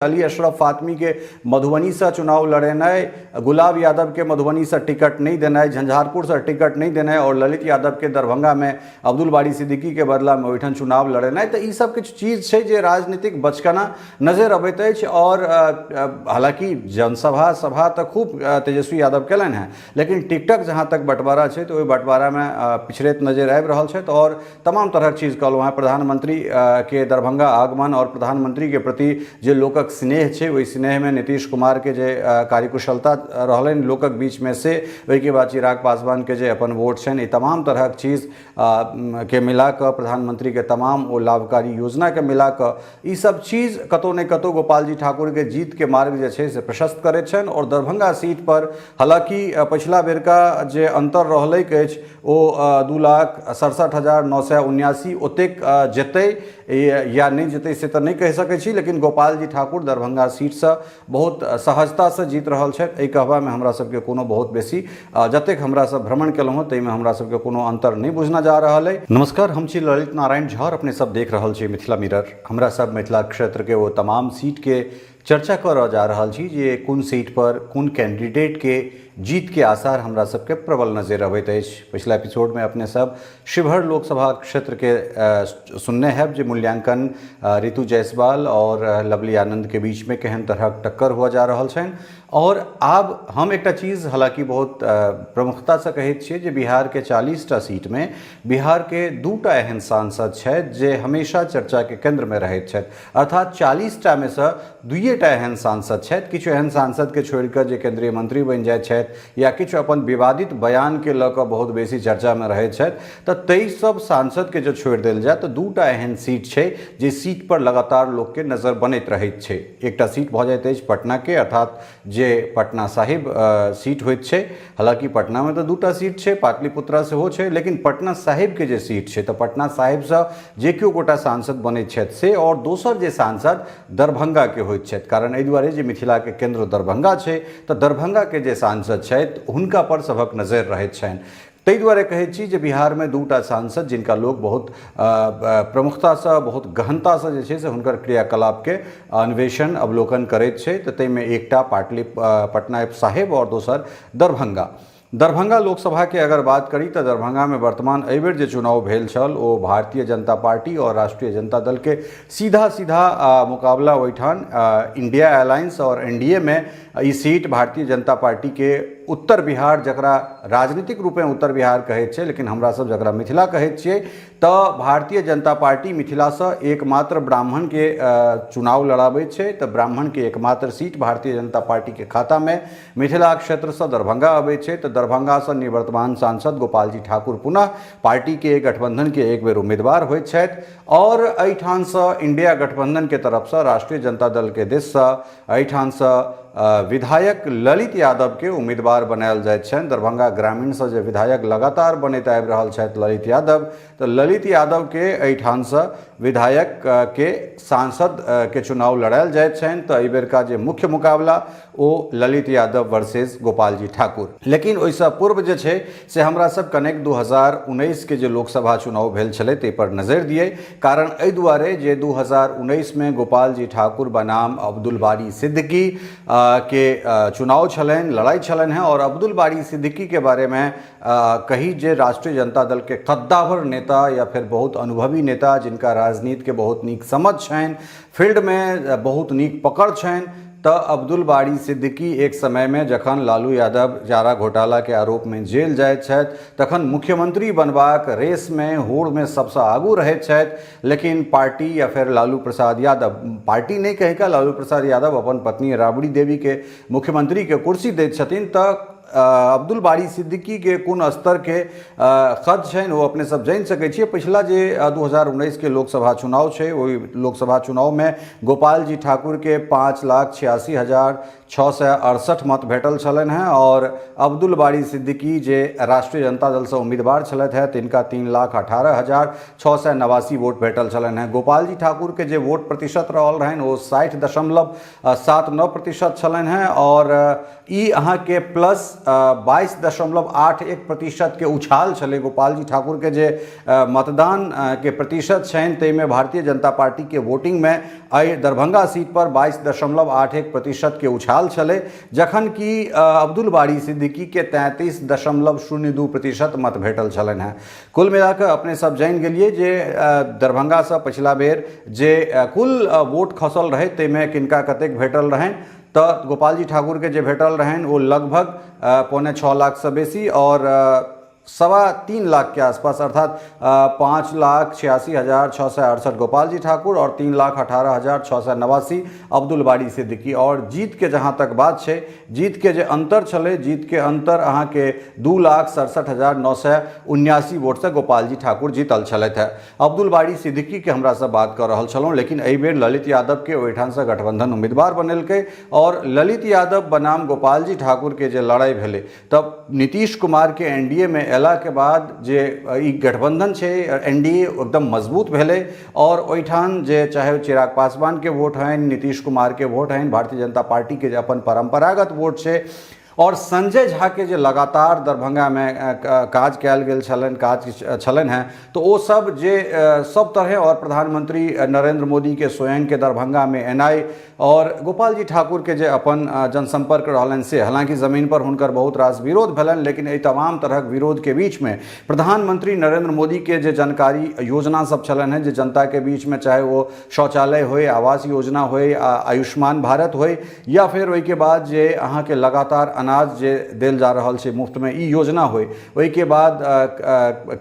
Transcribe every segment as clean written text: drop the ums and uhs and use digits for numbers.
अली अशरफ फातमी के मधुबनी से चुनाव लड़ेनाइ, गुलाब यादव के मधुबनी से टिकट नहीं देनाइ, झंझारपुर से टिकट नहीं देनाइ और ललित यादव के दरभंगा में अब्दुल बारी सिद्दीकी के बदला में ओहिठाम चुनाव लड़ेनाइ, तऽ ई सब किछु चीज छै जे राजनीतिक बचकाना नजर अबैत अछि। और हालांकि जनसभा सभा तऽ खूब तेजस्वी यादव केलनि हेँ, लेकिन टिकटक जहाँ तक बँटवारा छै तऽ ओहि बँटवारामे पिछड़ैत नजर आबि रहल छथि। और तमाम तरहक चीज कहलहुँ हेँ, प्रधानमंत्री के दरभंगा आगमन और प्रधानमंत्री के प्रति जे लोकक स्नेह छै, ओहि स्नेहमे नीतीश कुमारके जे कार्यकुशलता रहलनि लोकक बीचमे से, ओहिके बाद चिराग पासवानके जे अपन वोट छनि, ई तमाम तरहक चीज के मिलाकऽ, प्रधानमंत्रीके तमाम ओ लाभकारी योजनाके मिलाकऽ, ई सब चीज कतहु ने कतहु गोपालजी ठाकुरके जीतके मार्ग जे छै से प्रशस्त करैत छनि। आओर दरभंगा सीट पर हालाँकि पछिला बेरका जे अन्तर रहलैक अछि ओ 2,67,979, ओतेक जेतै या नहि जेतै से तऽ नहि कहि सकै छी, लेकिन गोपालजी ठाकुर दरभंगा सीटसँ बहुत सहजतासँ जीत रहल छथि, एहि कहबामे हमरा सबके कोनो बहुत बेसी, जतेक हमरा सब भ्रमण केलहुँ हँ ताहिमे हमरा सबके कोनो अन्तर नहि बुझना जा रहल अइ। नमस्कार, हम छी ललित नारायण झा और अपने सब देख रहल छी मिथिला मिरर। हमरा सब मिथिला क्षेत्रके ओ तमाम सीटके चर्चा करऽ जा रहल छी जे कोन सीट पर कोन कैंडिडेटके जीतके आसार हमरा सबके प्रबल नजरि अबैत अछि। पछिला एपिसोडमे अपने सब शिवहर लोकसभा क्षेत्रके सुनने हैब जे मूल्यांकन रितु जायसवाल और लवली आनंदके बीचमे केहन तरहक टक्कर हुअ जा रहल छनि। और आब हम एकटा चीज हालांकि बहुत प्रमुखतासँ कहैत छियै जे बिहारके 40टा सीटमे बिहारके 2टा एहन सांसद छथि जे हमेशा चर्चाके केन्द्रमे रहैत छथि, अर्थात 40टा मे सँ 2टा एहन सांसद छथि। किछु एहन सांसदके छोड़िकऽ जे केंद्रीय मंत्री बनि जाइत छथि या किछु अपन विवादित बयानके लऽ कऽ बहुत बेसी चर्चामे रहैत छथि, तऽ ताहि सब सांसदके जँ छोड़ि देल जाय तऽ 2टा एहन सीट छै जे सीट पर लगातार लोकके नजर बनैत रहैत छै। एकटा सीट भऽ जाइत अछि पटनाके, अर्थात जे पटना साहिब सीट होइत छै। हालांकि पटनामे तऽ 2टा सीट छै, पाटलिपुत्रा सेहो छै, लेकिन पटना साहिबके जे सीट छै तऽ पटना साहिबसँ जे केओ गोटा सांसद बनैत छथि से, आओर दोसर जे सांसद दरभंगाके होइत छथि, कारण एहि दुआरे जे मिथिलाके केन्द्र दरभंगा छै तऽ दरभंगाके जे सांसद छथि हुनका पर सभक नजरि रहैत छनि। ताहि दुआरे कहै छी जे बिहारमे 2टा सांसद जिनका लोक बहुत प्रमुखतासँ बहुत गहनतासँ जे छै से हुनकर क्रियाकलापके अन्वेषण अवलोकन करैत छै, तऽ ताहिमे एकटा पटना साहिब आओर दोसर दरभंगा। दरभंगा लोकसभाके अगर बात करी तऽ दरभंगामे वर्तमान एहिबेर जे चुनाव भेल छल ओ भारतीय जनता पार्टी आओर राष्ट्रीय जनता दलके सीधा सीधा मुकाबला ओहिठाम इंडिया अलायंस आओर एनडीए मे ई सीट भारतीय जनता पार्टीके उत्तर बिहार, जकरा राजनीतिक रूपेँ उत्तर बिहार कहैत छै लेकिन हमरा सब जकरा मिथिला कहैत छियै, तऽ भारतीय जनता पार्टी मिथिलासँ एकमात्र ब्राह्मणके चुनाव लड़ाबैत छै, तऽ ब्राह्मणके एकमात्र सीट भारतीय जनता पार्टीके खातामे मिथिला क्षेत्रसँ दरभंगा अबैत छै। तऽ दरभंगासँ निवर्तमान सांसद गोपालजी ठाकुर पुनः पार्टीके गठबंधनके एक बेर उम्मीदवार होइत छथि और एहिठामसँ इंडिया गठबंधनके तरफसँ राष्ट्रीय जनता दलके दिससँ एहिठामसँ विधायक ललित यादवके उम्मीदवार बनायल जाइत छनि। दरभंगा ग्रामीणसँ जे विधायक लगातार बनैत आबि रहल छथि ललित यादव, तऽ ललित यादवके एहिठामसँ विधायक के सांसद के चुनाव लड़ायल जाइत छनि। तऽ एहि बेरका जे मुख्य मुकाबला ओ ललित यादव वर्सेस गोपालजी ठाकुर। लेकिन ओहिसँ पूर्व जे छै से हमरा सब कनेक 2019 के जे लोकसभा चुनाव भेल छलै ताहि पर नजरि दियै, कारण एहि दुआरे जे 2019 मे गोपालजी ठाकुर बनाम अब्दुल बारी सिद्दीकी के चुनाव छलनि, लड़ाई छलनि हेँ। और अब्दुल बारी सिद्दीकी के बारेमे कही जे राष्ट्रीय जनता दल के कद्दावर नेता या फिर बहुत अनुभवी नेता, जिनका राजनीति के बहुत नीक समझ छनि, फील्ड में बहुत नीक पकड़ छनि, तऽ अब्दुल बारी सिद्दीकी एक समयमे जखन लालू यादव चारा घोटालाके आरोपमे जेल जाइत छथि तखन मुख्यमंत्री बनबाक रेसमे होड़मे सबसँ आगू रहैत छथि, लेकिन पार्टी या फेर लालू प्रसाद यादव, पार्टी नहि कहिकऽ लालू प्रसाद यादव अपन पत्नी राबड़ी देवीके मुख्यमंत्रीके कुर्सी दैत छथिन, तऽ अब्दुल बारी सिद्दीकीके कोन स्तरके कद छनि ओ अपने सब जानि सकै छियै। पछिला जे 2019 के लोकसभा चुनाव छै ओहि लोकसभा चुनावमे गोपालजी ठाकुरके 5,86,668 मत भेटल छलनि हेँ और अब्दुल बारी सिद्दीकी जे राष्ट्रीय जनता दलसँ उम्मीदवार छलथि हेँ तिनका 3,18,689 वोट भेटल छलनि हेँ। गोपालजी ठाकुरके जे वोट प्रतिशत रहल रहनि ओ 60.79% छलनि हेँ और ई अहाँके प्लस 22.81% के उछाल छलै। गोपालजी ठाकुरके जे मतदानके प्रतिशत छनि ताहिमे भारतीय जनता पार्टीके वोटिंगमे एहि दरभंगा सीट पर 22.81% के उछाल छलै, जखन कि अब्दुल बारी सिद्दीकीके 33.02% मत भेटल छलनि हेँ। कुल मिलाकऽ अपने सब जानि गेलियै जे दरभंगासँ पछिला बेर जे कुल वोट खसल रहै ताहिमे किनका कतेक भेटल रहनि। तऽ गोपालजी ठाकुरके जे भेटल रहनि ओ लगभग 5.75 लाखसँ बेसी आओर 3.25 लाख के आसपास, अर्थात 5,86,668 गोपालजी ठाकुर और 3,18,689 अब्दुल बारी सिद्दीकी। और जीत के जहाँ तक बात छै, जीत के जे अंतर छलै, जीत के अंतर अहाँके 2,67,979 वोटसँ गोपालजी ठाकुर जीतल छलथि हेँ। अब्दुल बारी सिद्दीकी के हमरा सब बात कऽ रहल छलहुँ, लेकिन एहि बेर ललित यादव के ओहिठामसँ गठबंधन उम्मीदवार बनेलकै और ललित यादव बनाम गोपालजी ठाकुर के जे लड़ाइ भेलै, तब नीतीश कुमार के एन डी ए में अयला के बाद जे ई गठबंधन छै एन डी ए एकदम मजबूत भेलै और ओहिठाम जे चाहे चिराग पासवान के वोट होइन, नीतीश कुमार के वोट होइन, भारतीय जनता पार्टी के जे अपन परंपरागत वोट छै और संजय झा के जे लगातार दरभंगा में काज कयल गेल छलनि, काज छलनि हेँ, तऽ ओ सब जे सब तरहे और प्रधानमंत्री नरेंद्र मोदी के स्वयं के दरभंगा में एनाइ और गोपालजी ठाकुर के जे अपन जनसंपर्क रहलनि से, हालांकि जमीन पर हुनकर बहुत रास विरोध भेलनि, लेकिन एहि तमाम तरहक विरोध के बीच में प्रधानमंत्री नरेंद्र मोदी के जे जानकारी योजना सब छलनि हेँ जे जनता के बीच में, चाहे वो शौचालय होय, आवास योजना होय, आयुष्मान भारत होय, या फेर ओहिके बाद जे अहाँके लगातार अनाज जे देल जा रहल छै मुफ्तमे ई योजना होय, ओहिके बाद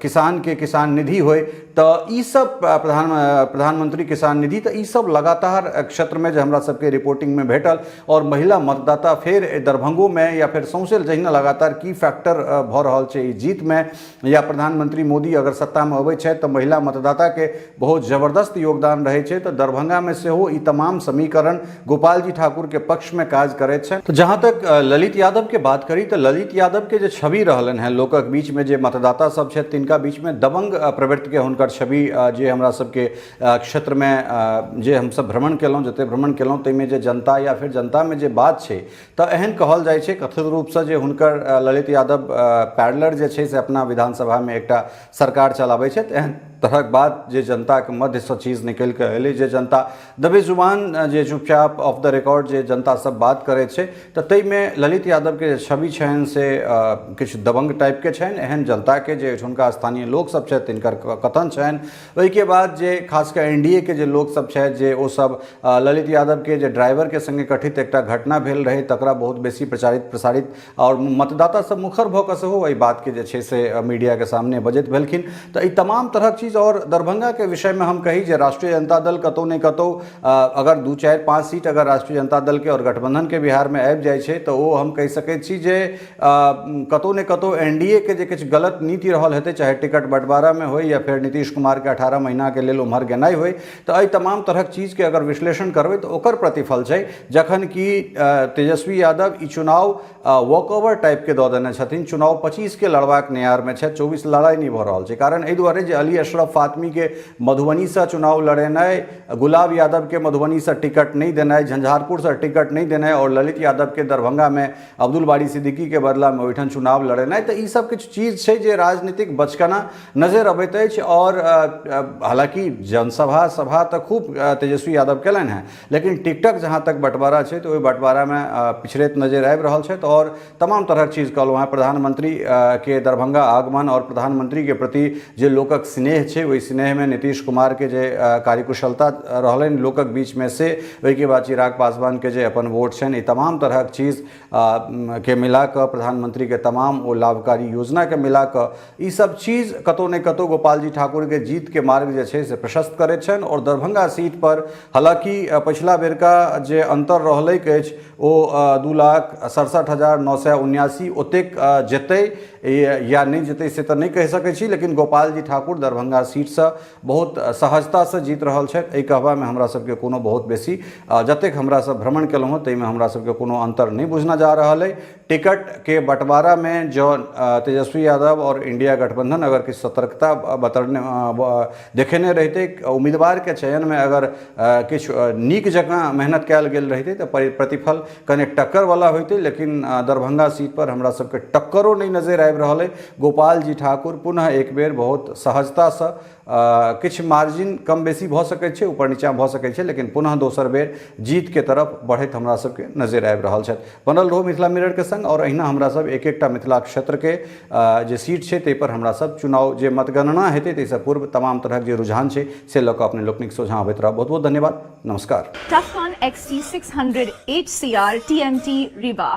किसानके किसान निधि होय, तऽ ई सब प्रधानमंत्री किसान निधि, तऽ ई सब लगातार क्षेत्रमे जे हमरा सबके रिपोर्टिंगमे भेटल और महिला मतदाता फेर दरभंगोमे या फेर सौंसे जहिना लगातार की फैक्टर भऽ रहल छै ई जीतमे, या प्रधानमंत्री मोदी अगर सत्तामे अबै छथि तऽ महिला मतदाताके बहुत जबरदस्त योगदान रहै छै। तऽ दरभंगामे सेहो ई तमाम समीकरण गोपालजी ठाकुरके पक्षमे काज करैत छनि। तऽ जहाँ तक ललित यादवके बात करी तऽ ललित यादवके जे छवि रहलनि हेँ लोकक बीचमे, जे मतदाता सब छथि तिनका बीचमे दबंग प्रवृत्तिके हुनकर छवि जे हमरा सबके क्षेत्रमे जे हमसब भ्रमण केलहुँ, जते भ्रमण केलहुँ ताहिमे जे जनता या फेर जनतामे जे बात छै तऽ एहन कहल जाइ छै कथित रूपसँ जे हुनकर ललित यादव पैरलर जे छै से अपना विधानसभामे एकटा सरकार चलाबै छथि। एहन तरहक बात जे जनताके मध्यसँ चीज निकलि कऽ एलै, जे जनता दबे जुबान जे चुपचाप ऑफ the record जे जनता सब बात करै छै, तऽ ताहिमे ललित यादवके जे छवि छनि से किछु दबंग टाइपके छनि, एहन जनताके जे हुनका स्थानीय लोकसब छथि तिनकर कथन छनि। ओहिके बाद जे खास कऽ एन डी ए के जे लोकसब छथि जे ओ सब ललित यादवके जे ड्राइवरके सङ्गे कथित एकटा घटना भेल रहै तकरा बहुत बेसी प्रचारित प्रसारित आओर मतदाता सब मुखर भऽ कऽ सेहो एहि बातके जे छै से मीडियाके सामने बजैत भेलखिन। तऽ ई तमाम तरहक चीज आओर दरभंगाके विषयमे हम कही जे राष्ट्रीय जनता दल कतहु ने कतहु अगर 2 4 5 सीट अगर राष्ट्रीय जनता दलके आओर गठबंधनके बिहारमे आबि जाइ छै तऽ ओ हम कहि सकै छी जे कतहु ने कतहु एन डी ए के जे किछु गलत नीति रहल हेतै, चाहे टिकट बँटवारामे होइ या फेर नीतीश कुमारके 18 महीनाके लेल ओम्हर गेनाइ होइ, तऽ एहि तमाम तरहक चीजके अगर विश्लेषण करबै तऽ ओकर प्रतिफल छै। जखन कि तेजस्वी यादव ई चुनाव वॉक ओवर टाइपके दऽ देने छथिन, चुनाव 25के लड़बाक नेयारमे छथि, 24 लड़ाइ नहि भऽ रहल छै। कारण एहि दुआरे जे अली अशरफ फातमीके मधुबनीसँ चुनाव लड़ेनाइ, गुलाब यादवके मधुबनीसँ टिकट नहि देनाइ, झंझारपुरसँ टिकट नहि देनाइ आओर ललित यादवके दरभंगामे अब्दुल बारी सिद्दीकीके बदलामे ओहिठाम चुनाव लड़ेनाइ, तऽ ई सब किछु चीज छै जे राजनीतिक बचकना नजर अबैत अछि। आओर हालाँकि जनसभा सभा तऽ खूब तेजस्वी यादव केलनि हेँ, लेकिन टिकटक जहाँ तक बँटवारा छै तऽ ओहि बँटवारामे पिछड़ैत नजर आबि रहल छथि। आओर तमाम तरहक चीज कहलहुँ हेँ, प्रधानमंत्री के दरभंगा आगमन आओर प्रधानमंत्रीके प्रति जे लोकक स्नेह छै ओहि स्नेहमे नीतीश कुमारके जे कार्यकुशलता रहलनि लोकक बीचमे से, ओहिके बाद चिराग पासवानके जे अपन वोट छनि, ई तमाम तरहक चीज के मिलाकऽ प्रधानमंत्रीके तमाम ओ लाभकारी योजनाके मिलाकऽ ई सब चीज कतहु ने कतहु गोपालजी ठाकुरके जीतके मार्ग जे छै से प्रशस्त करैत छनि। आओर दरभंगा सीट पर हालाँकि पछिला बेरका जे अन्तर रहलैक अछि ओ 2,67,979 ओतेक जेतै या नहि जेतै से तऽ नहि कहि सकै छी, लेकिन गोपालजी ठाकुर दरभंगा सीटसँ बहुत सहजतासँ जीत रहल छथि, एहि कहबामे हमरा सबके कोनो बहुत बेसी, जतेक हमरा सब भ्रमण केलहुँ हँ ताहिमे हमरा सबके कोनो अन्तर नहि बुझना जा रहल अइ। टिकटके बँटवारामे जँ तेजस्वी यादव आओर इंडिया गठबंधन अगर किछु सतर्कता बतरने देखेने रहितै, उम्मीदवारके चयनमे अगर किछु नीक जकाँ मेहनत कयल गेल रहितै तऽ प्रतिफल कने टक्करवला होइतै, लेकिन दरभंगा सीट पर हमरा सबके टक्करो नहि नजरि आबि रहल अइ। गोपाल जी ठाकुर पुनः एक बेर बहुत सहजतासँ, किछु मार्जिन कम बेसी भऽ सकै छै, ऊपर नीचाँ भऽ सकै छै, लेकिन पुनः दोसर बेर जीतके तरफ बढ़ैत हमरा सबके नजरि आबि रहल छथि। बनल रहू मिथिला मिररके संग आओर अहिना हमरा सब एक एकटा मिथिला क्षेत्रके जे सीट छै ताहिपर हमरा सब चुनाव जे मतगणना हेतै ताहिसँ पूर्व तमाम तरहक जे रुझान छै से लऽ कऽ अपने लोकनिक सोझाँ अबैत रहब। बहुत बहुत धन्यवाद, नमस्कार। Tufcon XT600 HCR TMT Rewa।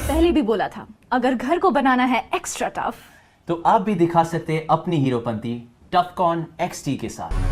पहले भी बोला था, अगर घर को बनाना है एक्स्ट्रा टफ तो आप भी दिखा सकते हैं अपनी हीरोपंती टफकॉन XT के साथ।